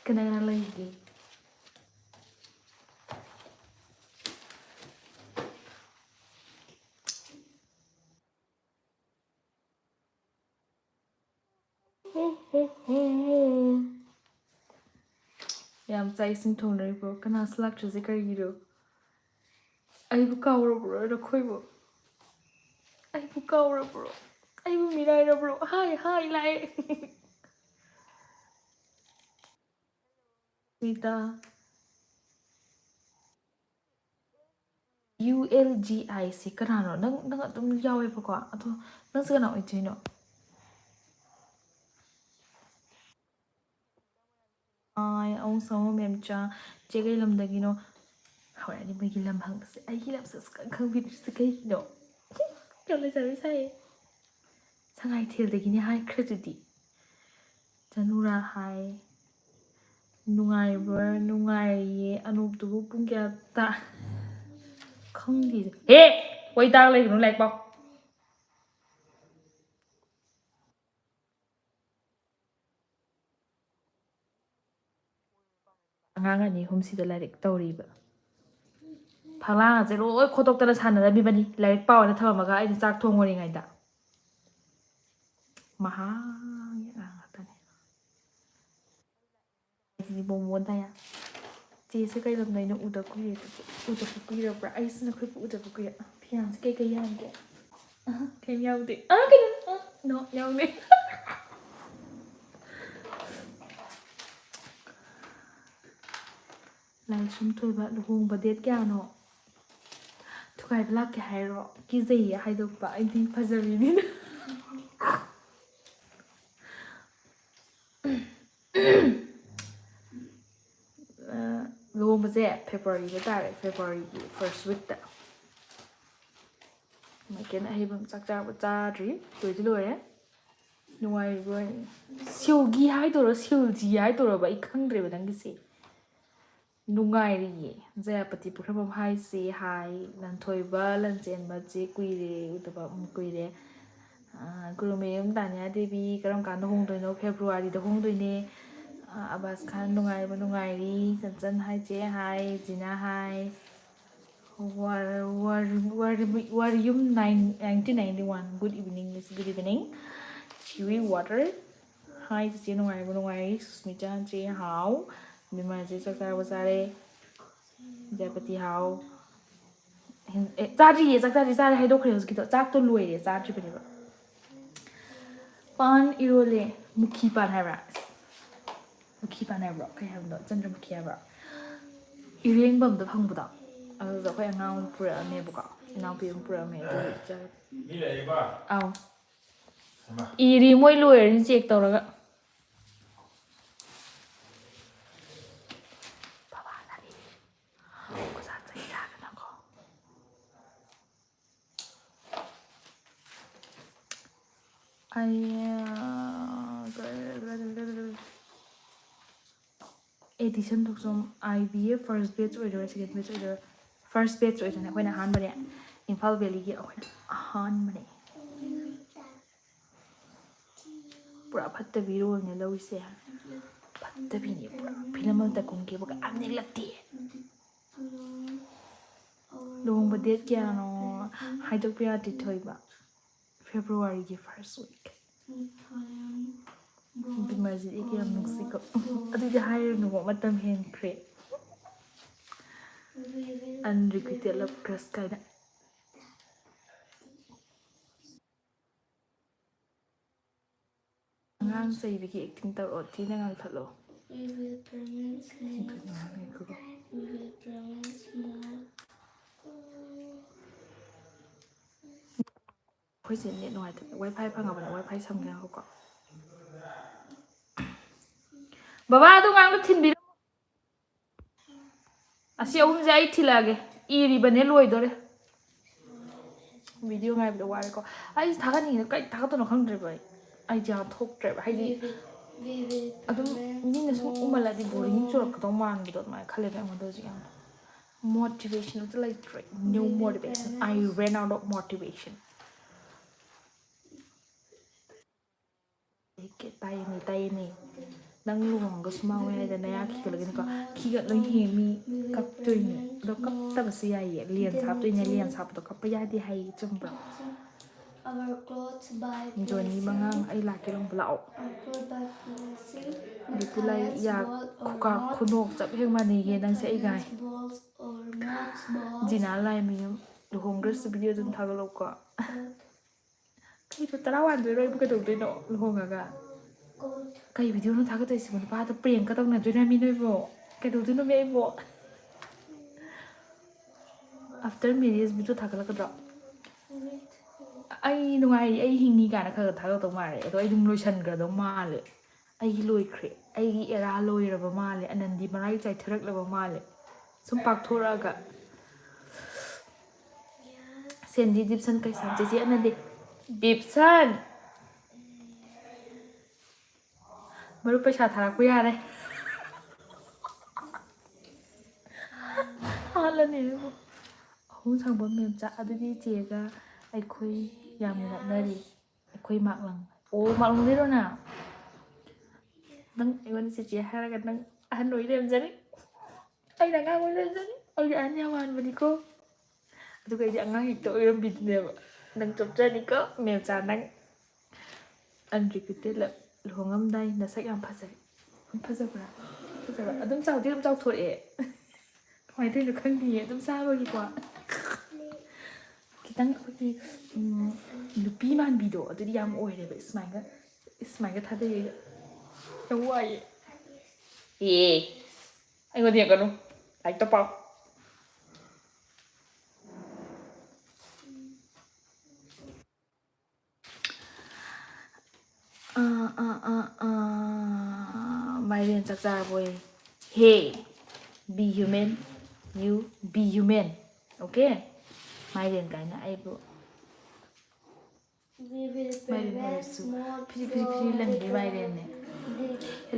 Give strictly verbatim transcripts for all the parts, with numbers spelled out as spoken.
ꯀꯅꯥ ꯀꯅꯥ ꯂꯩꯒꯦ? ꯌꯥꯝ ꯆꯥꯛ ꯏꯁꯤꯡ ꯊꯣꯡꯅꯔꯤꯕ꯭ꯔꯣ? ꯀꯅꯥꯁꯨ ꯂꯥꯛꯇ꯭ꯔꯤꯁꯦ ꯀꯔꯤꯒꯤꯅꯣ? ꯑꯩꯕꯨ ꯀꯥꯎꯔꯕ꯭ꯔꯣ ꯅꯈꯣꯏꯕꯨ? ꯑꯩꯕꯨ ꯀꯥꯎꯔꯕ꯭ꯔꯣ? ꯑꯩꯕꯨ ꯃꯤꯔꯥꯏꯔꯕ꯭ꯔꯣ? ꯍꯥꯏ, ꯍꯥꯏ, ꯂꯥꯛꯑꯦ꯫ Smita. U L G I C ꯀꯅꯥꯅꯣ? ꯅꯪ, ꯅꯪ ꯑꯗꯨꯝ ꯌꯥꯎꯋꯦꯕꯀꯣ꯫ ꯑꯗꯣ ꯅꯪꯁꯦ ꯀꯅꯥ ꯑꯣꯏꯗꯣꯏꯅꯣ? ꯑꯥꯏ, ꯑꯧ, ꯁꯣꯃꯣ ꯃꯦꯝꯆꯥ, ꯆꯦ ꯀꯩ ꯂꯝꯗꯒꯤꯅꯣ? ꯍꯧꯔꯛꯑꯅꯤ ꯃꯣꯏꯒꯤ ꯂꯝ ꯍꯪꯕꯁꯦ꯫ ꯑꯩꯒꯤ ꯂꯝꯁꯦ ꯁꯨꯈꯪ ꯈꯪꯕꯤꯗ꯭ꯔꯤꯁꯦ ꯀꯩꯒꯤꯅꯣ? ꯌꯥꯝ ꯂꯩꯖꯔꯣꯏ ꯁꯥꯏꯌꯦ꯫ ꯁꯉꯥꯏꯊꯦꯜꯗꯒꯤꯅꯦ ꯍꯥꯏꯈ꯭ꯔꯗꯨꯗꯤ꯫ ꯆꯅꯨꯔꯥ ꯍꯥꯏ꯫ ꯅꯨꯡꯉꯥꯏꯕ꯭ꯔꯥ? ꯅꯨꯡꯉꯥꯏꯔꯤꯌꯦ꯫ ꯑꯅꯣꯞꯇꯨꯕꯨ ꯄꯨꯡ ꯀꯌꯥ ꯇꯥ-, ꯈꯪꯗꯦ꯫ ꯍꯦ! ꯋꯥꯔꯤ ꯇꯥꯔ ꯂꯩꯒꯅꯨ, ꯂꯥꯏꯔꯤꯛ ꯄꯥꯎ꯫ ꯑꯉꯥꯡ ꯑꯅꯤ ꯑꯍꯨꯝꯁꯤꯗ ꯂꯥꯏꯔꯤꯛ ꯇꯧꯔꯤꯕ꯫ ꯐꯛꯂꯥꯡ ꯑꯁꯦ ꯂꯣꯏ ꯈꯣꯠꯇꯣꯛꯇꯅ ꯁꯥꯟꯅꯔꯝꯃꯤꯕꯅꯤ, ꯂꯥꯏꯔꯤꯛ ꯄꯥꯎꯅ ꯊꯝꯃꯝꯃꯒ ꯑꯩꯅ ꯆꯥꯛ ꯊꯣꯡꯉꯨꯔꯤꯉꯩꯗ꯫ ꯃꯍꯥꯒꯤ ꯑꯉꯥꯡ ꯉꯥꯛꯇꯅꯦ꯫ ꯑꯩꯗꯤ ꯃꯣꯃꯣ ꯗꯥꯌꯥ꯫ ꯆꯦꯁꯦ ꯀꯩ ꯂꯝꯗꯩꯅꯣ? ꯎꯗ ꯀꯨꯏꯔꯦ꯫ ꯎꯗꯕ ꯀꯨꯏꯔꯕ꯭ꯔꯥ? ꯑꯩꯁꯨ ꯅꯈꯣꯏꯕꯨ ꯎꯗꯕ ꯀꯨꯏꯔꯦ꯫ ꯐꯤꯌꯥꯟꯁꯦ ꯀꯩꯀꯩ ꯌꯥꯟꯒꯦ? ꯑꯍ, ꯀꯩꯝ ꯌꯥꯎꯗꯦ꯫ ꯑ, ꯀꯩꯅꯣ? ꯑ, no, ꯌꯥꯎꯗꯦ꯫ ꯂꯥꯏꯁ꯭ꯔꯝ ꯊꯣꯏꯕ, ꯂꯨꯍꯣꯡꯕ date ꯀꯌꯥꯅꯣ? ꯊꯨꯒꯥꯏꯕ ꯂꯥꯛꯀꯦ ꯍꯥꯏꯔꯣ? ꯀꯤꯖꯩꯌꯦ ꯍꯥꯏꯗꯣꯛꯄ, ꯑꯩꯗꯤ ꯐꯖꯕꯤꯅꯤꯅ꯫ ꯑ, ꯂꯨꯍꯣꯡꯕꯁꯦ Februaryꯗ ꯇꯥꯔꯦ, Februaryꯒꯤ first weekꯇ꯫ ꯃꯥꯏꯀꯦꯟ ꯑꯍꯩꯕꯝ ꯆꯥꯛ ꯆꯥꯕ ꯆꯥꯗ꯭ꯔꯤ, ꯂꯣꯏꯗꯤ ꯂꯣꯏꯔꯦ꯫ ꯅꯨꯡꯉꯥꯏꯔꯤꯕ꯭ꯔꯣ? ꯁꯤꯜꯒꯤ ꯍꯥꯏꯗꯣꯏꯔꯣ, ꯁꯤꯜꯖꯤ ꯍꯥꯏꯗꯣꯏꯔꯣꯕ? ꯑꯩ ꯈꯪꯗ꯭ꯔꯦꯕ ꯅꯪꯒꯤꯁꯦ꯫ ꯅꯨꯡꯉꯥꯏꯔꯤꯌꯦ꯫ ꯖꯌꯥꯄꯇꯤ ꯄꯨꯈ꯭ꯔꯝꯕꯝ ꯍꯥꯏꯁꯦ ꯍꯥꯏ꯫ ꯂꯟꯊꯣꯏꯕ, ꯂꯟꯆꯦꯟꯕꯁꯦ ꯀꯨꯏꯔꯦ ꯎꯗꯕ, ꯎꯝ, ꯀꯨꯏꯔꯦ꯫ ꯑ, ꯒꯨꯔꯨꯃꯌꯨꯝ ꯇꯥꯅꯤꯌꯥ ꯗꯦꯕꯤ ꯀꯔꯝ ꯀꯥꯟꯗ ꯍꯣꯡꯗꯣꯏꯅꯣ? Februaryꯗ ꯍꯣꯡꯗꯣꯏꯅꯦ꯫ ꯑ, ꯑꯕꯥꯁ ꯈꯥꯟ ꯅꯨꯡꯉꯥꯏꯕ ꯅꯨꯡꯉꯥꯏꯔꯤ꯫ ꯆꯟꯆꯟ ꯍꯥꯏ, ꯆꯦ ꯍꯥꯏ, ꯖꯤꯅꯥ ꯍꯥꯏ꯫ ꯋꯥꯔ-, ꯋꯥꯔ-, ꯋꯥꯔ-, ꯋꯥꯔꯤꯌꯨꯝ nine, nineteen ninety one. Good evening, miss. Good evening. Chewy water. ꯍꯥꯏ, ꯆꯤꯆꯦ ꯅꯨꯡꯉꯥꯏꯔꯤꯕꯣ? ꯅꯨꯡꯉꯥꯏꯔꯤ꯫ ꯁꯨꯁꯃꯤꯇꯥ, ꯆꯦ ꯍꯥꯎ꯫ ꯕꯤꯃꯜ, ꯆꯦ ꯆꯥꯛ ꯆꯥꯔꯕꯣ? ꯆꯥꯔꯦ꯫ ꯖꯌꯄꯇꯤ ꯍꯥꯎ꯫ ꯍꯦꯟ-, ꯑꯦ, ꯆꯥꯗ꯭ꯔꯤꯌꯦ, ꯆꯥꯛ ꯆꯥꯗ꯭ꯔꯤ, ꯆꯥꯔꯦ ꯍꯥꯏꯗꯣꯛꯈ꯭ꯔꯦ ꯍꯧꯖꯤꯛꯀꯤꯗꯣ꯫ ꯆꯥꯛꯇꯣ ꯂꯣꯏꯔꯦ, ꯆꯥꯗ꯭ꯔꯤꯕꯅꯦꯕ꯫ ꯄꯥꯟ ꯏꯔꯣꯜꯂꯦ꯫ ꯃꯨꯈꯤ ꯄꯥꯟ ꯍꯥꯏꯕ꯭ꯔꯥ? ꯃꯨꯈꯤ ꯄꯥꯟ ꯍꯥꯏꯕ꯭ꯔꯣ? ꯀꯩ ꯍꯥꯏꯕꯅꯣ? ꯆꯟꯗ꯭ꯔꯃꯨꯈꯤ ꯍꯥꯏꯕ꯭ꯔꯣ? ꯏꯔꯦꯡꯕꯝꯗ ꯐꯪꯕꯗꯣ꯫ ꯑꯗꯨꯗ ꯑꯩꯈꯣꯏ ꯑꯉꯥꯡ ꯑꯃ ꯄꯨꯔꯛꯑꯝꯃꯦꯕꯀꯣ꯫ ꯏꯅꯥꯎꯄꯤ ꯑꯃ ꯄꯨꯔꯛꯑꯝꯃꯦ꯫ ꯑꯗꯨꯒꯤ ꯆꯥ-, ꯃꯤ ꯂꯩꯔꯤꯕ? ꯑꯥꯎ꯫ ꯍꯩꯃꯥ꯫ ꯏꯔꯤ, ꯃꯣꯏ ꯂꯣꯏꯔꯅꯤ check ꯇꯧꯔꯒ꯫ ꯕꯕꯥꯅ ꯏꯔꯤ꯫ ꯑꯣꯖꯥ ꯆꯩ ꯆꯥꯗꯅꯀꯣ꯫ ꯑꯩ, ꯑ, Edison Thokchom, I B A first batch ꯑꯣꯏꯗꯣꯏꯔꯥ, second batch ꯑꯣꯏꯗꯣꯏꯔꯥ? First batch ꯑꯣꯏꯗꯣꯏꯅꯦ꯫ ꯑꯩꯈꯣꯏꯅ ꯑꯍꯥꯟꯕꯅꯦ꯫ ꯏꯝꯐꯥꯜ ꯚꯦꯂꯤꯒꯤ ꯑꯩꯈꯣꯏꯅ ꯑꯍꯥꯟꯕꯅꯦ꯫ ꯄꯨꯔꯥ ꯐꯠꯇꯕꯤ role ꯅꯦ ꯂꯧꯔꯤꯁꯦ꯫ ꯐꯠꯇꯕꯤꯅꯦ ꯄꯨꯔꯥ꯫ ꯐꯤꯂꯝ ꯑꯃꯇ ꯀꯨꯝꯈꯤꯕꯒ ꯌꯥꯝ ꯅꯦꯛꯂꯛꯇꯦ꯫ ꯂꯨꯍꯣꯡꯕ date ꯀꯌꯥꯅꯣ ꯍꯥꯏꯗꯣꯛꯄ ꯌꯥꯗꯦ, ꯊꯣꯏꯕ꯫ February ꯒꯤ first week꯫ ꯕꯤꯃꯔꯖꯤꯠ, ꯑꯩ ꯀꯌꯥꯝ ꯅꯨꯡꯁꯤꯀꯣ꯫ ꯑꯗꯨꯗꯤ ꯍꯥꯏꯔꯨꯅꯨꯀꯣ, ꯃꯇꯝ ꯍꯦꯟꯈ꯭ꯔꯦ꯫ Unrequited love crush ꯀꯥꯏꯅ꯫ ꯑꯉꯥꯡ ꯆꯩꯕꯒꯤ acting ꯇꯧꯔꯛꯑꯣ, ꯊꯤꯅ ꯉꯥꯡꯊꯠꯂꯣ꯫ We will promise more. ꯊꯤꯅ ꯉꯥꯡꯊꯠꯂꯣ꯫ We will promise more. ꯑꯩꯈꯣꯏꯁꯦ net ꯅꯨꯡꯉꯥꯏꯇꯕ, WiFi ꯐꯪꯉꯕꯅꯦ, WiFi ꯁꯝꯒꯦ ꯉꯥꯏꯈꯣꯀꯣ꯫ ꯕꯕꯥ, ꯑꯗꯨ ꯑꯉꯥꯡꯗꯣ ꯊꯤꯟꯕꯤꯔꯝꯃꯣ꯫ ꯑꯁꯤ ꯑꯍꯨꯝꯁꯦ ꯑꯩ ꯊꯤꯜꯂꯛꯑꯒꯦ꯫ ꯏꯔꯤꯕꯅꯦ, ꯂꯣꯏꯗꯣꯔꯦ꯫ Video ꯉꯥꯏꯕꯗ ꯋꯥꯔꯦꯀꯣ꯫ ꯑꯩ ꯊꯥꯒꯠꯅꯤꯡꯉꯤꯅ ꯀꯩ ꯊꯥꯒꯠꯇꯣꯏꯅꯣ ꯈꯪꯗ꯭ꯔꯦꯕ ꯑꯩ꯫ Idea ꯊꯣꯛꯇ꯭ꯔꯦꯕ꯫ ꯍꯥꯏꯗꯤ ꯑꯗꯨꯝ ꯃꯤꯅ ꯁꯨꯝ ꯎꯃꯜꯂꯗꯤ boring ꯆꯨꯔꯛꯀꯗꯧ ꯃꯥꯟꯕꯗꯣ ꯑꯗꯨꯃꯥꯏꯅ ꯈꯜꯂꯦꯕ ꯑꯩꯉꯣꯟꯗ ꯍꯧꯖꯤꯛ ꯌꯥꯝꯅ꯫ Motivation ꯑꯝꯇ ꯂꯩꯇ꯭ꯔꯦ꯫ No motivation. I ran out of motivation. ꯇꯥꯏꯌꯦꯃꯤ, ꯇꯥꯏꯌꯦꯃꯤ꯫ ꯅꯪ ꯂꯨꯍꯣꯡꯉꯒ ꯁꯨꯃꯥꯡ ꯃꯌꯥꯏꯗ ꯅꯌꯥ ꯈꯤꯒꯠꯂꯒꯅꯤꯀꯣ, ꯈꯤꯒꯠꯂꯣꯏ ꯍꯦ, ꯃꯤ ꯀꯞꯇꯣꯏꯅꯦ꯫ ꯑꯗꯣ ꯀꯞꯇꯕꯁꯨ ꯌꯥꯏꯌꯦ, ꯂꯦꯟꯁ ꯍꯥꯞꯇꯣꯏꯅꯦ, ꯂꯦꯟꯁ ꯍꯥꯞꯄꯗꯣ ꯀꯞꯄ ꯌꯥꯗꯦ ꯍꯥꯏꯌꯦ, ꯆꯨꯝꯕ꯭ꯔꯣ? ꯖꯣꯅꯤ ꯃꯉꯥꯡ, ꯑꯩ ꯂꯥꯛꯀꯦ ꯂꯨꯍꯣꯡꯕ ꯂꯥꯛꯑꯣ꯫ ꯕꯤꯄꯨꯂꯥꯏ ꯌꯥ ꯈꯨꯀꯥ ꯈꯨꯅꯣꯛ ꯆꯞ ꯍꯦꯛ ꯃꯥꯟꯅꯩꯌꯦ ꯅꯪꯁꯦ ꯑꯩꯒ꯫ ꯖꯤꯅꯥ ꯂꯥꯏꯃꯌꯨꯝ, ꯂꯨꯍꯣꯡꯈ꯭ꯔꯁꯨ ꯚꯤꯗꯤꯑꯣ ꯑꯗꯨꯝ ꯊꯥꯒꯠꯂꯛꯎꯀꯣ꯫ ꯀꯩꯅꯣ ꯇꯔꯥ ꯋꯥꯟꯗꯣꯏꯔꯣ? ꯑꯩꯕꯨ ꯀꯩꯗꯧꯗꯣꯏꯅꯣ ꯂꯨꯍꯣꯡꯉꯒ? ꯀꯩ ꯚꯤꯗꯤꯑꯣꯅꯣ ꯊꯥꯒꯠꯇꯣꯏꯁꯤꯕꯣ? ꯅꯨꯄꯥꯗ ꯄ꯭ꯔꯦꯡꯀ ꯇꯧꯅꯗꯣꯏꯔꯥ ꯃꯤ ꯅꯣꯏꯕꯣ? ꯀꯩꯗꯧꯗꯣꯏꯅꯣ ꯃꯤ ꯑꯩꯕꯣ? ꯑꯐꯇꯔ ꯃꯦꯔꯤꯌꯦꯖ ꯚꯤꯗꯤꯑꯣ ꯊꯥꯒꯠꯂꯛꯀꯗ꯭ꯔꯣ? ꯑꯩ ꯅꯨꯡꯉꯥꯏꯔꯤ, ꯑꯩ ꯍꯤꯡꯉꯤ ꯀꯥꯏꯅ ꯈꯔ ꯈꯔ ꯊꯥꯒꯠꯇꯧ ꯃꯥꯜꯂꯦ, ꯑꯗꯣ ꯑꯩ ꯑꯗꯨꯝ ꯂꯣꯏꯁꯟꯈ꯭ꯔꯗꯧ ꯃꯥꯜꯂꯦ꯫ ꯑꯩꯒꯤ ꯂꯣꯏꯈ꯭ꯔꯦ, ꯑꯩꯒꯤ ꯑꯦꯔꯥ ꯂꯣꯏꯔꯕ ꯃꯥꯜꯂꯦ, ꯑꯅꯟꯗꯤ ꯃꯔꯥꯏ ꯆꯥꯏꯊꯔꯛꯂꯕ ꯃꯥꯜꯂꯦ꯫ ꯁꯨꯝ ꯄꯥꯛꯊꯣꯔꯛꯑꯒ꯫ ꯁꯦꯟꯗꯤ ꯗꯤꯞꯁꯟ ꯀꯩꯁꯥꯝ ꯆꯦꯆꯦ ꯑꯅꯟꯗꯤ꯫ ꯗꯤꯞꯁꯟ! ꯃꯔꯨꯞ ꯄꯩꯁꯥ ꯊꯥꯔꯛꯄ ꯌꯥꯔꯦ꯫ ꯍꯥꯠꯂꯅꯤ ꯑꯩꯕꯨ꯫ ꯑꯍꯨꯝ ꯁꯪꯕ ꯃꯦꯝꯆꯥ, ꯑꯗꯨꯗꯤ ꯏꯆꯦꯒ ꯑꯩꯈꯣꯏ ꯌꯥꯝꯅ ꯅꯛꯅꯔꯤ꯫ ꯑꯩꯈꯣꯏ ꯃꯥꯛꯂꯪ꯫ ꯑꯣ, ꯃꯥꯛꯂꯪꯗꯩꯔꯣ ꯅꯪ? ꯅꯪ ꯑꯩꯉꯣꯟꯗ ꯆꯦꯆꯦ ꯍꯥꯏꯔꯒ ꯅꯪ ꯑꯍꯟ ꯑꯣꯏ ꯂꯩꯔꯝꯖꯅꯤ꯫ ꯑꯩꯅ ꯑꯉꯥꯡ ꯑꯣꯏ ꯂꯩꯔꯝꯖꯅꯤ꯫ ꯑꯩꯗꯤ ꯑꯍꯟ ꯌꯥꯝ ꯃꯥꯟꯕꯅꯤꯀꯣ꯫ ꯑꯗꯨꯒ ꯑꯩꯗꯤ ꯑꯉꯥꯡ ꯍꯦꯛꯇ ꯑꯣꯏꯔꯝꯕꯤꯗꯨꯅꯦꯕ꯫ ꯅꯪ ꯆꯣꯞꯆꯅꯤꯀꯣ, ꯃꯦꯝꯆꯥ ꯅꯪ꯫ Unrequited love, ꯂꯨꯍꯣꯡꯉꯝꯗꯥꯏ ꯅꯁꯛ ꯌꯥꯝ ꯐꯖꯩ꯫ ꯌꯥꯝ ꯐꯖꯕ꯭ꯔꯥ? ꯐꯖꯕ꯫ ꯑꯗꯨꯝ ꯆꯥꯎꯗꯤ ꯑꯗꯨꯝ ꯆꯥꯎꯊꯣꯔꯛꯑꯦ꯫ ꯀꯃꯥꯏꯅ ꯇꯧꯔꯤꯅꯣ ꯈꯪꯗꯤꯌꯦ, ꯑꯗꯨꯝ ꯆꯥꯕꯒꯤꯀꯣ꯫ ꯈꯤꯇꯪ ꯑꯩꯈꯣꯏꯒꯤ, ꯎꯝ, ꯅꯨꯄꯤ ꯃꯥꯟꯕꯤꯗꯣ ꯑꯗꯨꯗꯤ ꯌꯥꯝ ꯑꯣꯏꯔꯦꯕ꯫ ꯁꯨꯃꯥꯏꯅ, ꯁꯨꯃꯥꯏꯅ ꯊꯥꯗꯩꯌꯦ꯫ ꯌꯥꯝ ꯋꯥꯏꯌꯦ꯫ ꯑꯦ, ꯑꯩꯉꯣꯟꯗ ꯌꯦꯡꯒꯅꯨ꯫ ꯂꯥꯏꯔꯤꯛꯇ ꯄꯥꯎ꯫ ꯑꯥ, ꯑꯥ, ꯑꯥ, ꯑꯥ, ꯃꯥꯏꯔꯦꯟ ꯆꯥꯛ ꯆꯥꯔꯕꯣꯌꯦ? Hey, be human, you be human, okay? ꯃꯥꯏꯔꯦꯟ ꯀꯥꯏꯅ ꯑꯩꯕꯨ꯫ ꯃꯥꯏꯔꯦꯟ ꯑꯣꯏꯔꯁꯨ ꯐꯤꯔꯤ ꯐꯤꯔꯤ ꯐꯤꯔꯤ ꯂꯪꯕꯤ ꯃꯥꯏꯔꯦꯟꯅꯦ꯫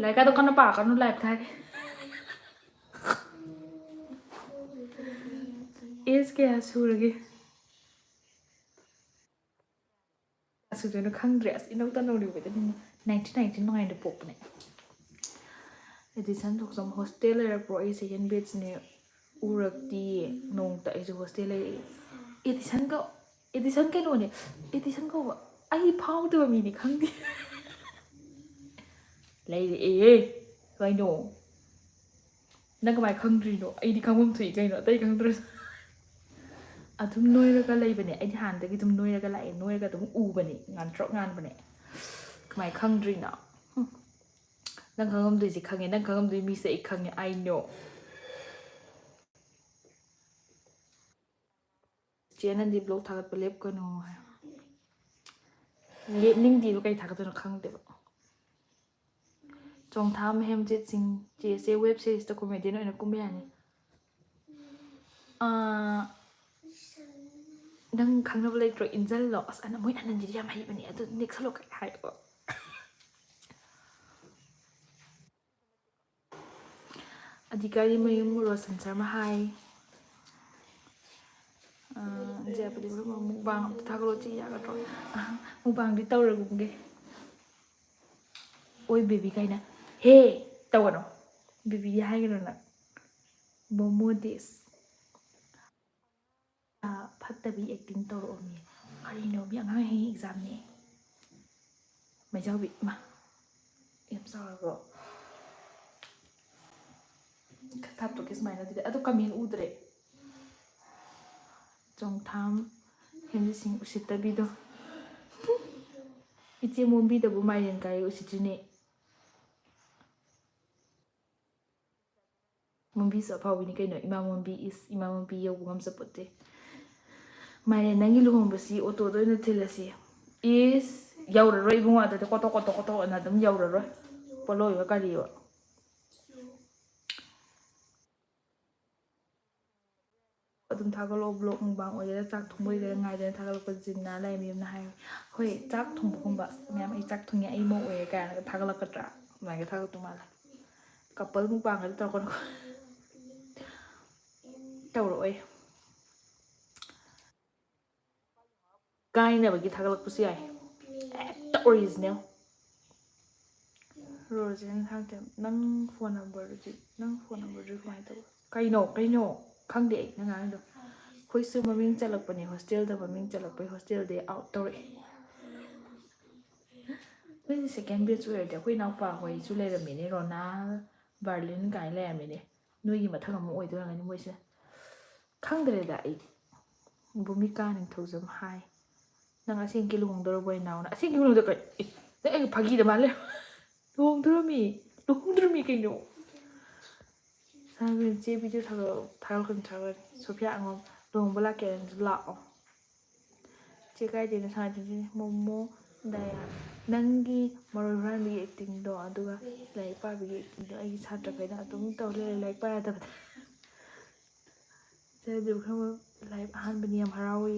ꯂꯥꯏꯔꯤꯛ ꯀꯥꯗꯣ ꯀꯟꯅ ꯄꯥꯀꯅꯨ, live ꯊꯥꯒꯦ꯫ Age ꯀꯌꯥ ꯁꯨꯔꯒꯦ? ꯀꯌꯥ ꯁꯨꯗꯣꯏꯅꯣ ꯈꯪꯗ꯭ꯔꯦ꯫ ꯑꯁ, ꯏꯅꯧ ꯇꯅꯧꯔꯤꯕꯗꯅꯤꯅꯦ꯫ Nineteen ninety nineꯗ ꯄꯣꯛꯄꯅꯦ꯫ ꯑꯦꯗꯤꯁꯟ ꯊꯣꯛꯆꯝ ꯍꯣꯁꯇꯦꯜ ꯂꯩꯔꯛꯄ꯭ꯔꯣ? ꯑꯩ ꯁꯦꯀꯦꯟ ꯕꯦꯠꯁꯅꯦ, ꯎꯔꯛꯇꯤꯌꯦ ꯅꯣꯡꯇ꯫ ꯑꯩꯁꯨ ꯍꯣꯁꯇꯦꯜ ꯂꯩꯔꯛꯑꯦ꯫ ꯑꯦꯗꯤꯁꯟ ꯀꯧ-, ꯑꯦꯗꯤꯁꯟ ꯀꯩꯅꯣꯅꯦ, ꯑꯦꯗꯤꯁꯟ ꯀꯧꯕ꯫ ꯑꯩ ꯐꯥꯎꯗꯕ ꯃꯤꯅꯤ ꯈꯪꯗꯦ꯫ ꯂꯩꯔꯛꯑꯦ ꯀꯩꯅꯣ꯫ ꯅꯪ ꯀꯃꯥꯏꯅ ꯈꯪꯗ꯭ꯔꯤꯅꯣ? ꯑꯩꯗꯤ ꯈꯪꯐꯝ ꯊꯣꯛꯏ ꯀꯩꯅꯣ, ꯑꯇꯩ ꯈꯪꯗ꯭ꯔꯁꯨ꯫ ꯑꯗꯨꯝ ꯅꯣꯏꯔꯒ ꯂꯩꯕꯅꯦ ꯑꯩꯗꯤ, ꯍꯥꯟꯅꯗꯒꯤ ꯑꯗꯨꯝ ꯅꯣꯏꯔꯒ ꯂꯥꯛꯑꯦ, ꯅꯣꯏꯔꯒ ꯑꯗꯨꯝ ꯎꯕꯅꯦ, ꯉꯥꯟꯇ꯭ꯔꯣꯛ ꯉꯥꯟꯕꯅꯦ꯫ ꯀꯃꯥꯏꯅ ꯈꯪꯗ꯭ꯔꯤꯅꯣ? ꯍꯨꯝ꯫ ꯅꯪ ꯈꯪꯉꯝꯗꯣꯏꯁꯦ ꯈꯪꯉꯦ, ꯅꯪ ꯈꯪꯉꯝꯗꯣꯏ ꯃꯤꯁꯦ ꯑꯩ ꯈꯪꯉꯦ, I know꯫ ꯆꯦ ꯅꯟꯗꯤ ꯕ꯭ꯂꯣꯛ ꯊꯥꯒꯠꯄ ꯂꯦꯞꯀꯅꯨ ꯍꯥꯏ꯫ ꯂꯦꯞꯅꯤꯡꯗꯦꯕ, ꯀꯩ ꯊꯥꯒꯠꯇꯣꯏꯅꯣ ꯈꯪꯗꯦꯕ꯫ ꯆꯣꯡꯊꯥꯝ ꯍꯦꯝꯖꯤꯠ ꯁꯤꯡ, ꯆꯦꯁꯦ ꯋꯦꯕ ꯁꯤꯔꯤꯁꯇ ꯀꯣꯃꯦꯗꯤꯌꯟ ꯑꯣꯏꯅ ꯀꯨꯝꯕ ꯌꯥꯅꯤ꯫ ꯑꯥ, ꯅꯪ ꯈꯪꯅꯕ ꯂꯩꯇ꯭ꯔꯣ? ꯏꯟꯖꯜꯂꯣ꯫ ꯑꯁ, ꯑꯅ-, ꯃꯣꯏ ꯑꯅꯟꯗꯤꯗꯤ ꯌꯥꯝ ꯍꯩꯕꯅꯦ, ꯑꯗꯨ ꯅꯦꯛꯁꯜꯂꯣ ꯀꯩ ꯍꯥꯏꯀꯣ꯫ ꯑꯙꯤꯀꯥꯔꯤ ꯃꯌꯨꯝ ꯔꯣꯁꯟ ꯁꯔꯃ ꯍꯥꯏ꯫ ꯑꯥ, ꯖꯌꯄꯇꯤ ꯕ꯭ꯔꯍꯃ ꯃꯨꯛꯕꯥꯡ ꯑꯝꯇ ꯊꯥꯒꯠꯂꯣ ꯆꯦ, ꯌꯥꯒꯗ꯭ꯔꯣ? ꯑꯥ, ꯃꯨꯛꯕꯥꯡꯗꯤ ꯇꯧꯔꯒꯨꯝꯒꯦ꯫ ꯑꯣꯏ ꯕꯦꯕꯤ ꯀꯥꯏꯅ꯫ ꯍꯦ! ꯇꯧꯒꯅꯣ꯫ ꯕꯦꯕꯤꯗꯤ ꯍꯥꯏꯒꯅꯣ ꯅꯪ꯫ ꯃꯣꯃꯣ ꯗꯤꯁ꯫ ꯑꯥ, ꯐꯠꯇꯕꯤ ꯑꯦꯛꯇꯤꯡ ꯇꯧꯔꯛꯑꯣꯃꯤ꯫ ꯀꯔꯤꯅꯣ ꯃꯤ, ꯑꯉꯥꯡ ꯍꯌꯦꯡ ꯑꯦꯛꯖꯥꯝꯅꯦ꯫ ꯃꯩꯖꯥꯎꯕꯤ, ꯏꯃꯥ꯫ ꯌꯥꯝ ꯆꯥꯎꯔꯕꯣ? ꯈꯔ ꯊꯥꯞꯇꯣꯛꯀꯦ ꯁꯨꯃꯥꯏꯅ ꯑꯗꯨꯗꯤ꯫ ꯑꯗꯣ ꯀꯃꯦꯟ ꯎꯗ꯭ꯔꯦ꯫ ꯆꯣꯡꯊꯥꯝ ꯍꯦꯟꯖꯤꯁꯤꯡ ꯎꯁꯤꯠꯇꯕꯤꯗꯣ꯫ ꯏꯆꯦ ꯃꯣꯝꯕꯤꯗꯕꯨ ꯃꯥꯏꯔꯦꯟ ꯀꯥꯏ ꯎꯁꯤꯠꯇ꯭ꯔꯤꯅꯦ꯫ ꯃꯣꯝꯕꯤꯁꯨ ꯑꯐꯥꯎꯕꯤꯅꯤ ꯀꯩꯅꯣ꯫ ꯏꯃꯥ ꯃꯣꯝꯕꯤ ꯏꯁ, ꯏꯃꯥ ꯃꯣꯝꯕꯤ ꯌꯧꯕ ꯉꯝꯖꯄꯣꯠꯇꯦ꯫ ꯃꯥꯏꯔꯦꯟ, ꯅꯪꯒꯤ ꯂꯨꯍꯣꯡꯕꯁꯤ ꯑꯣꯇꯣꯗ ꯑꯣꯏꯅ ꯊꯤꯜꯂꯁꯤ꯫ ꯏꯁ, ꯌꯧꯔꯔꯣꯏ ꯏꯕꯨꯡꯉꯣ, ꯑꯗꯨꯗꯤ ꯀꯣꯇꯣꯛ ꯀꯣꯇꯣꯛ ꯀꯣꯇꯣꯛ ꯑꯅ ꯑꯗꯨꯝ ꯌꯧꯔꯔꯣꯏ꯫ ꯄꯣꯠꯂꯣꯏꯕ ꯀꯔꯤꯕ꯫ ꯑꯗꯨꯝ ꯊꯥꯒꯠꯂꯛꯑꯣ, ꯕ꯭ꯂꯣꯛ ꯃꯨꯛꯕꯥꯡ ꯑꯣꯏꯒꯦꯔꯥ, ꯆꯥꯛ ꯊꯣꯡꯕ ꯑꯣꯏꯒꯦꯔꯥ, ꯉꯥꯏꯗꯅ ꯊꯥꯒꯠꯂꯛꯄ ꯖꯤꯟꯅ ꯂꯥꯏꯃꯌꯨꯝꯅ ꯍꯥꯏ꯫ ꯍꯣꯏ, ꯆꯥꯛ ꯊꯣꯡꯕꯒꯨꯝꯕ, "ꯑꯁ, ꯃꯌꯥꯝ, ꯑꯩ ꯆꯥꯛ ꯊꯣꯡꯉꯦ, ꯑꯩ ꯃꯧ ꯑꯣꯏꯔꯦ" ꯀꯥꯏꯅꯒ ꯊꯥꯒꯠꯂꯛꯀꯗ꯭ꯔꯥ? ꯑꯗꯨꯃꯥꯏꯅ ꯊꯥꯒꯠꯇꯧ ꯃꯥꯜꯂꯦ꯫ ꯀꯄꯜ ꯃꯨꯛꯕꯥꯡꯒꯗꯤ ꯇꯧꯔꯛꯀꯅꯨ꯫ ꯇꯧꯔꯛꯑꯣꯏ꯫ ꯀꯥꯏꯅꯕꯒꯤ ꯊꯥꯒꯠꯂꯛꯄꯁꯨ ꯌꯥꯏ꯫ ꯍꯦꯛꯇ ꯑꯣꯔꯤꯖꯤꯅꯦꯜ꯫ ꯔꯣꯖꯦꯟ ꯍꯥꯏꯕꯗꯤ ꯅꯪ ꯐꯣꯟ ꯅꯝꯕꯔꯗꯨꯗꯤ, ꯅꯪ ꯐꯣꯟ ꯅꯝꯕꯔꯗꯨꯗꯤ ꯀꯃꯥꯏꯅ ꯇꯧꯕ? ꯀꯩꯅꯣ, ꯀꯩꯅꯣ? ꯈꯪꯗꯦ ꯑꯩ ꯅꯪ ꯉꯥꯡꯉꯤꯗꯣ꯫ ꯑꯩꯈꯣꯏꯁꯨ ꯃꯃꯤꯡ ꯆꯠꯂꯛꯄꯅꯦ ꯍꯣꯁꯇꯦꯜꯗ, ꯃꯃꯤꯡ ꯆꯠꯂꯛꯄꯩ ꯍꯣꯁꯇꯦꯜꯗꯩ ꯑꯥꯎꯠ ꯇꯧꯔꯛꯑꯦ꯫ ꯅꯣꯏꯁꯦ ꯁꯦꯀꯦꯟ ꯕꯦꯠꯁ ꯑꯣꯏꯔꯗꯤ ꯑꯩꯈꯣꯏ ꯏꯅꯥꯎꯄꯥ ꯍꯣꯏꯁꯨ ꯂꯩꯔꯝꯃꯤꯅꯦ, ꯔꯣꯅꯥ, ꯕꯥꯔꯂꯤꯟ ꯀꯥꯏꯅ ꯂꯩꯔꯝꯃꯤꯅꯦ꯫ ꯅꯣꯏꯒꯤ ꯃꯊꯪ ꯑꯃꯨꯛ ꯑꯣꯏꯗꯣꯏꯔꯝꯒꯅꯤ ꯃꯣꯏꯁꯦ꯫ ꯈꯪꯗ꯭ꯔꯦꯗ ꯑꯩ꯫ ꯚꯨꯃꯤꯀꯥ ꯅꯤꯡꯊꯧꯖꯝ ꯍꯥꯏ꯫ ꯅꯪ ꯑꯁꯦꯡꯀꯤ ꯂꯨꯍꯣꯡꯗꯧꯔꯕꯣ ꯏꯅꯥꯎꯅ? ꯑꯁꯦꯡꯀꯤ ꯂꯨꯍꯣꯡꯗꯧ ꯀꯩ-, ꯑꯦ, ꯅꯪ ꯑꯩ ꯐꯥꯒꯤꯗ ꯃꯥꯜꯂꯦ꯫ ꯂꯨꯍꯣꯡꯗꯣꯔꯝꯃꯤ꯫ ꯂꯨꯍꯣꯡꯗꯣꯔꯝꯃꯤ ꯀꯩꯅꯣ? ꯁꯥꯟꯅꯕꯤ ꯆꯦ ꯚꯤꯗꯤꯑꯣ ꯊꯥꯒꯠꯂꯛꯑꯣ, ꯊꯥꯒꯠꯂꯛꯀꯅꯤ, ꯊꯥꯒꯠꯂꯛꯀꯅꯤ꯫ ꯁꯣꯐꯤꯌꯥ ꯑꯉꯝ ꯂꯨꯍꯣꯡꯕ ꯂꯥꯛꯀꯦ ꯍꯥꯏꯔꯗꯤ ꯂꯥꯛꯑꯣ꯫ ꯆꯦ ꯀꯥꯏꯗꯩꯅꯣ ꯁꯥꯟꯅꯗꯣꯏꯁꯦ? ꯃꯣꯃꯣ, ꯗꯌꯥ, ꯅꯪꯒꯤ ꯃꯔꯣꯏ ꯍꯨꯔꯥꯟꯕꯒꯤ ꯑꯦꯛꯇꯤꯡꯗꯣ, ꯑꯗꯨꯒ ꯂꯥꯏꯔꯤꯛ ꯄꯥꯕꯒꯤ ꯑꯦꯛꯇꯤꯡꯗꯣ ꯑꯩꯒꯤ ꯁꯥꯇ꯭ꯔꯈꯩꯅ ꯑꯗꯨꯝ ꯇꯧ ꯂꯩꯔꯦ, ꯂꯥꯏꯔꯤꯛ ꯄꯥ ꯌꯥꯗꯕꯗ꯫ ꯆꯦ ꯕꯤꯀ꯭ꯔꯝ ꯂꯥꯏꯔꯤꯛ ꯑꯍꯥꯟꯕꯅꯤ, ꯌꯥꯝ ꯍꯔꯥꯎꯏ꯫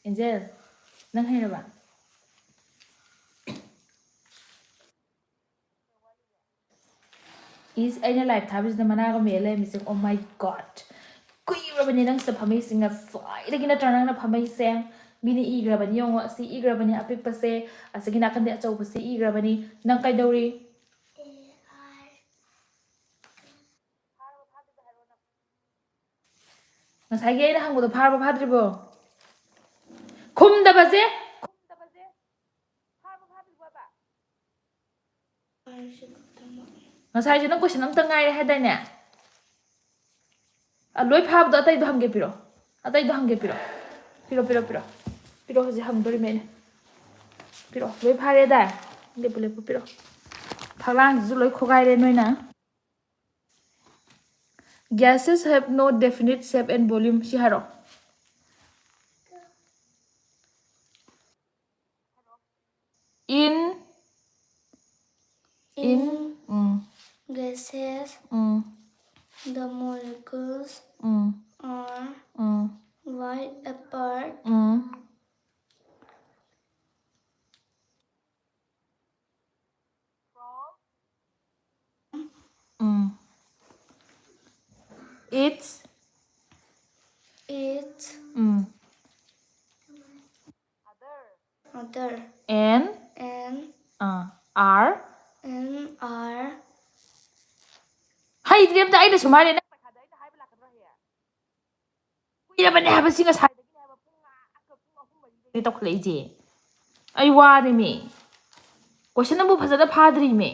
ꯑꯦꯟꯖꯦꯜ, ꯅꯪ ꯍꯩꯔꯕ? ꯏꯁ, ꯑꯩꯅ ꯂꯥꯏꯚ ꯊꯥꯕꯁꯤꯗ ꯃꯅꯥꯒ ꯃꯦꯜ ꯂꯩꯔꯝꯃꯤꯁꯦ꯫ Oh my God! ꯀꯨꯏꯔꯕꯅꯦ ꯅꯪ ꯁꯤꯗ ꯐꯝꯃꯛꯏꯁꯦ, ꯉꯁꯥꯏꯗꯒꯤ ꯅꯠꯇ꯭ꯔꯥ ꯅꯪꯅ ꯐꯝꯃꯛꯏꯁꯦ? ꯃꯤꯅ ꯏꯈ꯭ꯔꯕꯅꯤ ꯌꯦꯡꯉꯣ, ꯑꯁꯤ ꯏꯈ꯭ꯔꯕꯅꯤ ꯑꯄꯤꯛꯄꯁꯦ, ꯑꯁꯤꯒꯤ ꯅꯥꯀꯟꯗꯤ ꯑꯆꯧꯕꯁꯦ ꯏꯈ꯭ꯔꯕꯅꯤ꯫ ꯅꯪ ꯀꯩꯗꯧꯔꯤ? ꯉꯁꯥꯏꯒꯤ ꯑꯩꯅ ꯍꯪꯕꯗꯣ ꯐꯥꯔꯕ ꯐꯥꯗ꯭ꯔꯤꯕꯣ? ꯈꯨꯝꯗꯕꯁꯦ꯫ ꯉꯁꯥꯏꯁꯨ ꯅꯪ ꯀꯣꯏꯁꯟ ꯑꯝꯇ ꯉꯥꯏꯔꯦ ꯍꯥꯏꯗꯥꯏꯅꯦ? ꯑ, ꯂꯣꯏ ꯐꯥꯕꯗꯣ ꯑꯇꯩꯗꯣ ꯍꯪꯒꯦ ꯄꯤꯔꯣ꯫ ꯑꯇꯩꯗꯣ ꯍꯪꯒꯦ ꯄꯤꯔꯣ꯫ ꯄꯤꯔꯣ, ꯄꯤꯔꯣ, ꯄꯤꯔꯣ꯫ ꯄꯤꯔꯣ, ꯍꯧꯖꯤꯛ ꯍꯪꯗꯣꯔꯤꯃꯦ ꯑꯩꯅ꯫ ꯄꯤꯔꯣ, ꯂꯣꯏ ꯐꯥꯔꯦꯗꯥꯏ? ꯂꯦꯞꯄꯨ, ꯂꯦꯞꯄꯨ, ꯄꯤꯔꯣ꯫ ꯐꯛꯂꯥꯡꯁꯤꯁꯨ ꯂꯣꯏ ꯈꯣꯒꯥꯏꯔꯦ ꯅꯣꯏꯅ꯫ Gases have no definite shape and volume꯫ ꯁꯤ ꯍꯥꯏꯔꯣ꯫ In, in, In um, gases, um, the molecules um, are um, wide apart. Um. Um. It's, It um other N N ah R N R ꯍꯩꯇ꯭ꯔꯦ ꯑꯝꯇ꯫ ꯑꯩꯅ ꯁꯨꯃꯥꯏꯅ ꯅꯪ ꯄꯩꯈꯥꯗ ꯑꯩꯅ ꯍꯥꯏꯕ ꯂꯥꯛꯀꯗ꯭ꯔꯣ ꯍꯌꯦꯡ? ꯀꯨꯏꯔꯕꯅꯦ ꯍꯥꯏꯕ ꯁꯤ ꯉꯁꯥꯏꯗꯒꯤꯅꯦ ꯍꯥꯏꯕ ꯄꯨꯡ ꯉꯥ ꯄꯨꯡ ꯑꯍꯨꯝ ꯃꯔꯤꯗꯒꯤ ꯇꯧꯈꯠꯂꯛꯏꯁꯦ꯫ ꯑꯩ ꯋꯥꯔꯦꯃꯤ꯫ ꯀꯣꯏꯁꯟ ꯑꯃꯕꯨ ꯐꯖꯅ ꯐꯥꯗ꯭ꯔꯤꯃꯦ꯫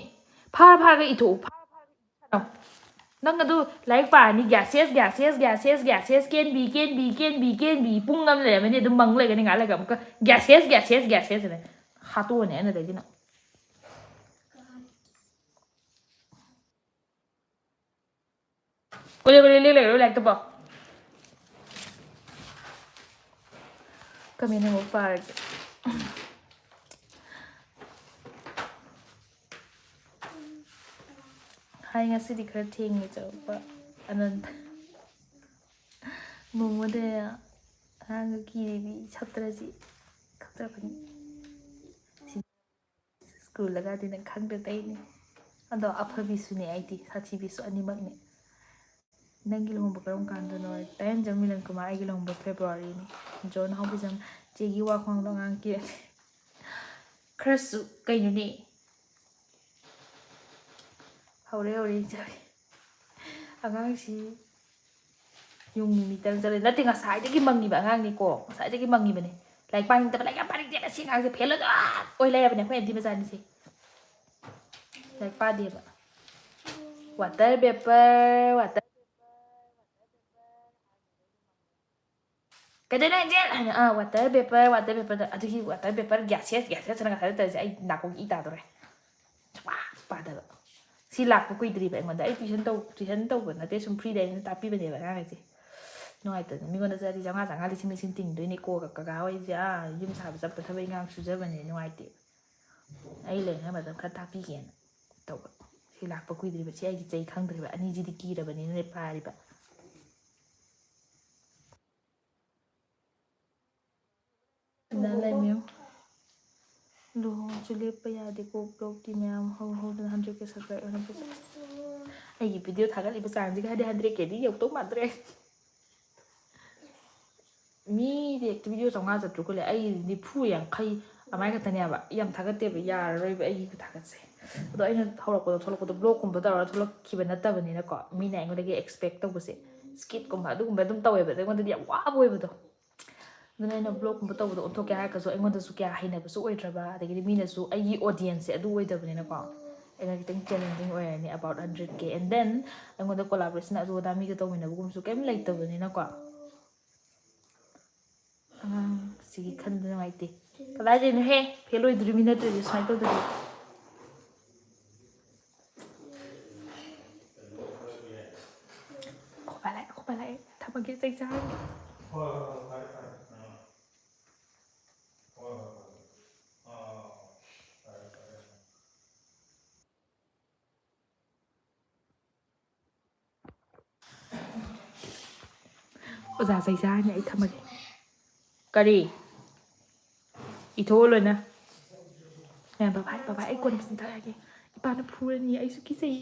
ꯐꯥꯔ ꯐꯥꯔꯒ ꯏꯊꯣꯛꯎ꯫ ꯐꯥꯔ ꯐꯥꯔꯒ ꯏꯊꯣꯛꯎ꯫ ꯅꯪ ꯑꯗꯨ ꯂꯥꯏꯔꯤꯛ ꯄꯥꯔꯅꯤ, gaseous, gaseous, gaseous, gaseous, can be, can be, can be, can be, ꯄꯨꯡ ꯑꯃ ꯂꯩꯔꯝꯃꯅꯤ ꯑꯗꯨꯝ ꯃꯪ ꯂꯩꯒꯅꯤ꯫ ꯉꯥꯏꯍꯥꯛ ꯂꯩꯔꯒ ꯑꯃꯨꯛꯀ gaseous, gaseous, gaseous ꯑꯅ ꯍꯥꯠꯇꯣꯛꯑꯅꯤ ꯑꯩꯅ ꯑꯗꯩꯗꯤ ꯅꯪ꯫ ꯀꯣꯂꯦ ꯀꯣꯂꯦ ꯂꯦꯛ ꯂꯩꯔꯣ, ꯂꯥꯏꯔꯤꯛꯇꯣ ꯄꯥꯎ꯫ ꯀꯃꯦꯟ ꯑꯃꯨꯛ ꯄꯥꯔꯒꯦ꯫ ꯍꯥꯏ, ꯉꯁꯤꯗꯤ ꯈꯔ ꯊꯦꯡꯉꯦ ꯆꯪꯉꯛꯄ ꯑꯅꯟꯇ꯫ ꯃꯣꯃꯣꯗ ꯑꯉꯥꯡꯒ ꯀꯤꯔꯤꯕꯤ ꯁꯞꯇ꯭ꯔꯖꯤꯠ ꯈꯛꯇ ꯑꯩꯈꯣꯏꯅꯤ꯫ ꯁ꯭ꯀꯨꯜꯗꯒꯗꯤ ꯅꯪ ꯈꯪꯗ ꯇꯩꯅꯤ꯫ ꯑꯗꯣ ꯑꯐꯕꯤꯁꯨꯅꯦ ꯑꯩꯗꯤ, ꯁꯥꯊꯤꯕꯤꯁꯨ ꯑꯅꯤꯃꯛꯅꯦ꯫ ꯅꯪꯒꯤ ꯂꯨꯍꯣꯡꯕ ꯀꯔꯝ ꯀꯥꯟꯗꯅꯣ? ꯇꯥꯏꯌꯟꯖꯝ ꯃꯤꯂꯟ ꯀꯨꯃꯥꯔ, ꯑꯩꯒꯤ ꯂꯨꯍꯣꯡꯕ ꯐꯦꯕ꯭ꯔꯨꯋꯥꯔꯤꯅꯤ꯫ ꯖꯣꯟ ꯍꯥꯎꯕꯤꯖꯝ, ꯆꯦꯒꯤ ꯋꯥ ꯈꯣꯡꯗꯣ ꯑꯉꯥꯡ ꯀꯤꯔꯅꯤ꯫ ꯈꯔꯁꯨ ꯀꯩꯅꯣꯅꯦ꯫ ꯍꯧꯔꯦ, ꯍꯧꯔꯦ, ꯏꯆꯥ꯫ ꯑꯉꯥꯡꯁꯤ ꯌꯨꯝꯒꯤ ꯃꯤ ꯇꯔꯪ ꯆꯠꯂꯦ꯫ ꯅꯠꯇꯦ, ꯉꯁꯥꯏꯗꯒꯤ ꯃꯪꯉꯤꯕ ꯑꯉꯥꯡꯅꯤꯀꯣ, ꯉꯁꯥꯏꯗꯒꯤ ꯃꯪꯉꯤꯕꯅꯦ꯫ ꯂꯥꯏꯔꯤꯛ ꯄꯥꯅꯤꯡꯗꯕ, ꯂꯥꯏꯔꯤꯛ ꯌꯥꯝ ꯄꯥꯅꯤꯡꯗꯦ, ꯃꯁꯤ ꯑꯉꯥꯡꯁꯦ ꯐꯦꯜ ꯑꯣꯏꯗꯣꯏ ꯑꯣꯏ ꯂꯩꯔꯕꯅꯦ ꯑꯩꯈꯣꯏ ꯑꯟꯇꯤ ꯃꯆꯥꯅꯤꯁꯦ꯫ ꯂꯥꯏꯔꯤꯛ ꯄꯥꯗꯦꯕ꯫ Water vapour, water vapour, water vapour꯫ ꯀꯩꯗꯧꯅꯣ ꯑꯦꯟꯖꯦꯜ ꯍꯥꯏꯅ, ꯑꯥ, water vapour, water vapour ꯗ, ꯑꯗꯨꯒꯤ water vapour gaseous, gaseous ꯍꯥꯏꯅ ꯉꯁꯥꯏꯗ ꯇꯧꯔꯤꯁꯦ, ꯑꯩ ꯅꯥꯀꯣꯡ ꯏ ꯇꯥꯗꯣꯔꯦ꯫ ꯁꯨꯄꯥ ꯄꯥꯗꯕ꯫ ꯁꯤ ꯂꯥꯛꯄ ꯀꯨꯏꯗ꯭ꯔꯤꯕ ꯑꯩꯉꯣꯟꯗ꯫ ꯑꯩ tuition ꯇꯧ-, tuition ꯇꯧꯕ ꯅꯠꯇꯦ, ꯁꯨꯝ free ꯗ ꯑꯩꯅ ꯇꯥꯛꯄꯤꯕꯅꯦꯕ ꯑꯉꯥꯡꯈꯩꯁꯦ꯫ ꯅꯨꯡꯉꯥꯏꯇꯗꯅ ꯃꯤꯉꯣꯟꯗ ꯆꯠꯂꯗꯤ ꯆꯥꯝꯃꯉꯥ, ꯆꯥꯝꯃꯉꯥ, ꯂꯤꯁꯤꯡ, ꯂꯤꯁꯤꯡ ꯇꯤꯡꯗꯣꯏꯅꯤꯀꯣ꯫ ꯀꯀꯥ ꯍꯣꯏꯁꯦ, ꯑꯥ, ꯌꯨꯝ ꯁꯥꯕ ꯆꯠꯄ ꯊꯕꯛ ꯏꯪꯈꯥꯡ ꯁꯨꯖꯕꯅꯦ, ꯅꯨꯡꯉꯥꯏꯇꯦ꯫ ꯑꯩ ꯂꯩꯔꯤꯉꯩ ꯃꯇꯝ ꯈꯔ ꯇꯥꯛꯄꯤꯒꯦꯅ ꯇꯧꯕ꯫ ꯁꯤ ꯂꯥꯛꯄ ꯀꯨꯏꯗ꯭ꯔꯤꯕ, ꯁꯤ ꯑꯩꯒꯤ ꯆꯩ ꯈꯪꯗ꯭ꯔꯤꯕ, ꯑꯅꯤꯁꯤꯗꯤ ꯀꯤꯔꯕꯅꯤꯅꯅꯦ ꯄꯥꯔꯤꯕ꯫ ꯂꯩꯃꯌꯨꯝ꯫ ꯂꯨꯍꯣꯡꯉꯁꯨ ꯂꯦꯞꯄ ꯌꯥꯗꯦꯀꯣ, vlog ꯇꯤ ꯃꯌꯥꯝ ꯍꯧ ꯍꯧꯗꯅ hundred K subscribe ꯑꯣꯏꯅꯕ꯫ ꯑꯩꯒꯤ video ꯊꯥꯒꯠꯂꯤꯕ ꯆꯥꯡꯁꯤꯒ ꯍꯥꯏꯗꯤ hundred K ꯗꯤ ꯌꯧꯗꯧ ꯃꯥꯟꯗ꯭ꯔꯦ꯫ ꯃꯤꯗꯤ ꯍꯦꯛꯇ ꯚꯤꯗꯤꯑꯣ ꯆꯥꯝꯃꯉꯥ ꯆꯥꯇ꯭ꯔꯨꯛꯀ ꯂꯩ, ꯑꯩ ꯅꯤꯐꯨ ꯌꯥꯡꯈꯩ ꯑꯗꯨꯃꯥꯏꯅ ꯈꯛꯇꯅꯦꯕ꯫ ꯌꯥꯝ ꯊꯥꯒꯠꯇꯦꯕ, ꯌꯥꯔꯔꯣꯏꯕ ꯑꯩꯒꯤ ꯈꯨꯊꯥꯒꯠꯁꯦ꯫ ꯑꯗꯣ ꯑꯩꯅ ꯍꯧꯔꯛꯄꯗ ꯊꯣꯛꯂꯛꯄꯗꯣ ꯕ꯭ꯂꯣꯒꯀꯨꯝꯕ ꯇꯧꯔꯒ ꯊꯣꯛꯂꯛꯈꯤꯕ ꯅꯠꯇꯕꯅꯤꯅꯀꯣ, ꯃꯤꯅ ꯑꯩꯉꯣꯟꯗꯒꯤ ꯑꯦꯛꯁꯄꯦꯛ ꯇꯧꯕꯁꯦ, ꯁ꯭ꯀꯤꯠꯀꯨꯝꯕ ꯑꯗꯨꯒꯨꯝꯕ ꯑꯗꯨꯝ ꯇꯧꯋꯦꯕ, ꯑꯗꯣ ꯑꯩꯉꯣꯟꯗꯗꯤ ꯌꯥꯝ ꯋꯥꯕ ꯑꯣꯏꯕꯗꯣ꯫ ꯑꯗꯨꯅ ꯑꯩꯅ ꯕ꯭ꯂꯣꯒꯀꯨꯝꯕ ꯇꯧꯕꯗꯣ ꯑꯣꯟꯊꯣꯛꯀꯦ ꯍꯥꯏꯔꯒꯁꯨ ꯑꯩꯉꯣꯟꯗꯁꯨ ꯀꯌꯥ ꯍꯩꯅꯕꯁꯨ ꯑꯣꯏꯗ꯭ꯔꯕ, ꯑꯗꯒꯤꯗꯤ ꯃꯤꯅꯁꯨ, ꯑꯩꯒꯤ ꯑꯣꯗꯤꯌꯦꯟꯁꯁꯦ ꯑꯗꯨ ꯑꯣꯏꯗꯕꯅꯤꯅꯀꯣ, ꯑꯩꯅ ꯈꯤꯇꯪ ꯆꯦꯂꯦꯟꯖꯤꯡ ꯑꯣꯏꯔꯅꯤ꯫ About hundred K, and then ꯑꯩꯉꯣꯟꯗ ꯀꯣꯂꯥꯕꯣꯔꯦꯁꯟ ꯑꯗꯨ ꯑꯗꯥ ꯃꯤꯒ ꯇꯧꯃꯤꯟꯅꯕꯒꯨꯝꯕꯁꯨ ꯀꯩꯝ ꯂꯩꯇꯕꯅꯤꯅꯀꯣ꯫ ꯑꯉꯥꯡꯁꯤꯒꯤ ꯈꯟꯕ ꯅꯨꯡꯉꯥꯏꯇꯦ꯫ ꯀꯗꯥꯏꯗꯩꯅꯣꯍꯦ? ꯐꯦꯜ ꯑꯣꯏꯗꯣꯔꯤꯃꯤ ꯅꯠꯇ꯭ꯔꯗꯤ ꯁꯨꯃꯥꯏꯅ ꯇꯧꯗ꯭ꯔꯗꯤ꯫ ꯑꯩꯈꯣꯏ ꯕꯥ ꯂꯥꯛꯑꯦ, ꯑꯩꯈꯣꯏ ꯕꯥ ꯂꯥꯛꯑꯦ꯫ ꯊꯝꯃꯒꯦ, ꯆꯩ ꯆꯥꯔꯅꯤ꯫ ꯍꯣꯏ, ꯍꯣꯏ, ꯍꯣꯏ, ꯐꯔꯦ, ꯐꯔꯦ꯫ ꯑꯥ꯫ ꯍꯣꯏ, ꯍꯣꯏ, ꯍꯣꯏ꯫ ꯑꯥ, ꯐꯔꯦ, ꯐꯔꯦ꯫ ꯑꯣꯖꯥ ꯆꯩ ꯆꯥꯔꯅꯤ, ꯑꯩ ꯊꯝꯃꯒꯦ꯫ ꯀꯔꯤ? ꯏꯊꯣꯛꯑꯣ ꯂꯣꯏꯅ꯫ ꯃꯌꯥꯝ, ꯕꯕꯥ, ꯕꯕꯥ, ꯑꯩ ꯀꯣꯟꯅ ꯐꯖꯅ ꯊꯥꯔꯛꯑꯒꯦ꯫ ꯏꯄꯥꯅ ꯐꯨꯔꯅꯤ, ꯑꯩꯁꯨ ꯀꯤꯖꯩ꯫